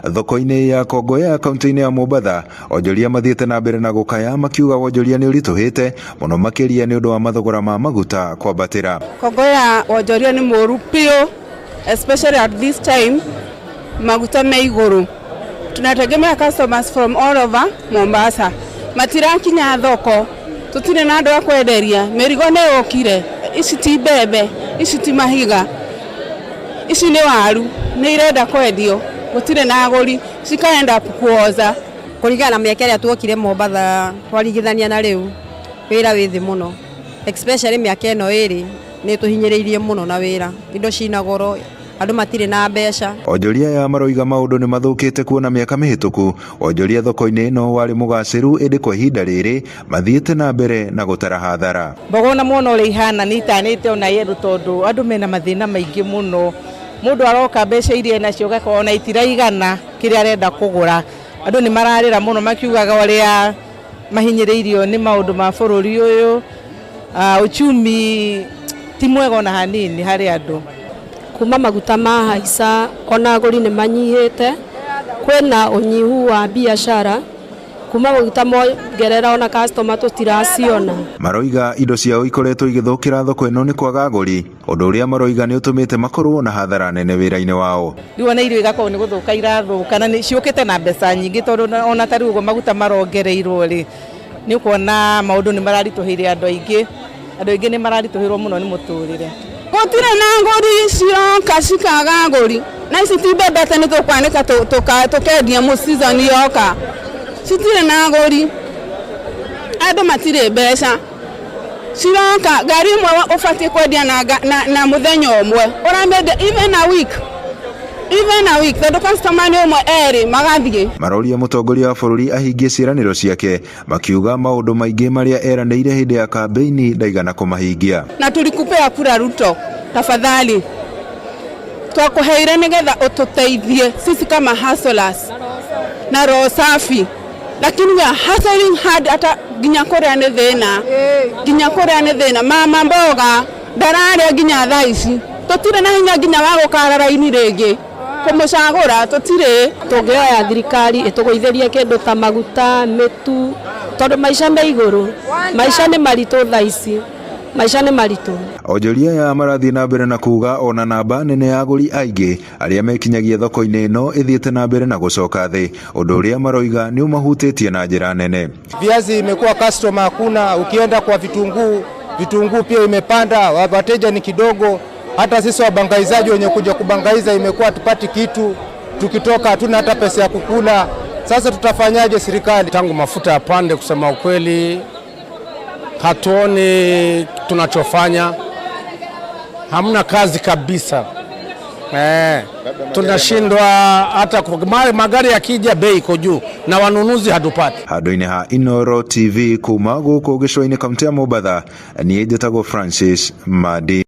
Thoko-inĩ ya Kongoya kaunti-inĩ ya Mombatha, onjoria mathiĩte na mbere na gũkaya makiuga wonjoria nĩ ũritũhĩte mũno makĩria nĩ ũndũ wa mathogora ma maguta kwambatĩra. Kongoya wonjoria nĩ mũru biũ, especially at this time maguta me igũrũ. Tunategemea customers from all over Mombasa, matirakinya thoko, tutirĩ na andũ a kwenderia, mĩrigo nĩ yũkire. Ici ti mbembe, ici ti mahiga, ici nĩ waru, nĩ irenda kwendio, gũtirĩ na agũri, cikaenda kuoza. Kũringana na mĩaka ĩrĩa tuokire Mombatha twarigithania na rĩu, wĩra wĩ thĩ mũno, especially mĩaka ĩno ĩrĩ nĩ tũhinyĩrĩirie mũno na wĩra, indo cina goro, andũ matirĩ na mbeca. Onjoria aya maroiga maũndũ nĩ mathũkĩte kuona mĩaka mĩhĩtũku wonjoria thoko-inĩ ĩno warĩ mũgacĩru, ĩndĩ kwa ihinda rĩrĩ mathiĩte na mbere na gũtara hathara. Mboga ona mwona ũrĩa ihana nĩ itanĩte ona yellow, tondũ andũ mena mathĩna maingĩ mũno. Mũndũ aroka, mbeca iria enacio ũgakora ona itiraigana kĩrĩa arenda kũgũra. Andũ nĩ mararĩra mũno makiugaga ũrĩa mahinyĩrĩirio nĩ maũndũ ma bũrũri ũyũ. Uchumi ti mwega ona hanini harĩ andũ. Kuma maguta mahaica, ona agũri nĩ manyihĩte, kwĩna ũnyihu wa biacara kuma maguta mongerera, ona customer tũtiraciona. Maroiga indo ciao ikoretwo igĩthũkĩra thoko ĩno nĩ kwaga agũri, ũndũ ũrĩa maroiga nĩ ũtũmĩte makorwo na hathara nene wĩra-inĩ wao. Rĩu ona irio igakorwo nĩ gũthũka irathũka, na nĩ ciũkĩte na mbeca nyingĩ, tondũ ona ta rĩu ũguo maguta marongereirwo rĩ, nĩ ũkuona maũndũ nĩ mararitũhĩire andũ aingĩ. Andũ aingĩ nĩ mararitũhĩrwo mũno nĩ mũtũrĩre. Gũtirĩ na ngũri, ciroka cikaga agũri, na ici ti mbembe atĩ nĩ tũkwanĩka tũkendia mũ season yoka, citirĩ na agũri, andũ matirĩ mbeca. Ciroka ngari ĩmwe ũbatiĩ kwendia na mũthenya ũmwe, ũramĩendia even a week, even a week, tondũ customer nĩ ũmwe, erĩ, magathiĩ. Maroria mũtongoria wa bũrũri ahingie ciĩranĩro ciake, makiuga maũndũ maingĩ marĩa eranĩire hĩndĩ ya kambĩini ndaigana kũmahingia. Na tulikupea kura, Ruto, tafadhali, twakuheire nigetha ututeithie sisi kama hustlers na roho safi, lakini we are hustling hard, hata nginya kuria nĩ thĩna, nginya kuria nĩ thĩna. Mama mboga ndararĩa nginya thaa ici, tũtirĩ na hinya nginya wa gũkara raini rĩngĩ kũmũcagũra, tũtirĩ. Tũngĩoya thirikari ĩtũgũithĩrie kĩndũ ta maguta, mĩtu, tondũ maica me igũrũ, maica nĩ maritũ thaa ici, maica nĩ maritũ. Onjoria aya marathiĩ na mbere na kuga ona namba nene ya agũri aingĩ arĩa mekinyagia thoko-inĩ ĩno ĩthiĩte na mbere na gũcoka thĩ, ũndũ ũrĩa maroiga nĩ ũmahutĩtie na njĩra nene. Viazi imekuwa customer hakuna, ukienda kwa vitunguu, vitunguu pia imepanda, wateja ni kidogo. Hata sisi wabangaizaji wenye kuja kubangaiza imekuwa tupati kitu, tukitoka hatuna hata pesa ya kukula. Sasa tutafanyaje serikali? Tangu mafuta yapande, kusema ukweli, hatuoni tunachofanya, hamna kazi kabisa. Tunashindwa hata magari yakija bei iko juu na wanunuzi hatupati. Handũ-inĩ ha Inooro TV kuma gũkũ gĩcũa-inĩ kaunti ya Mombatha, niĩ njĩtagwo Francis Madi.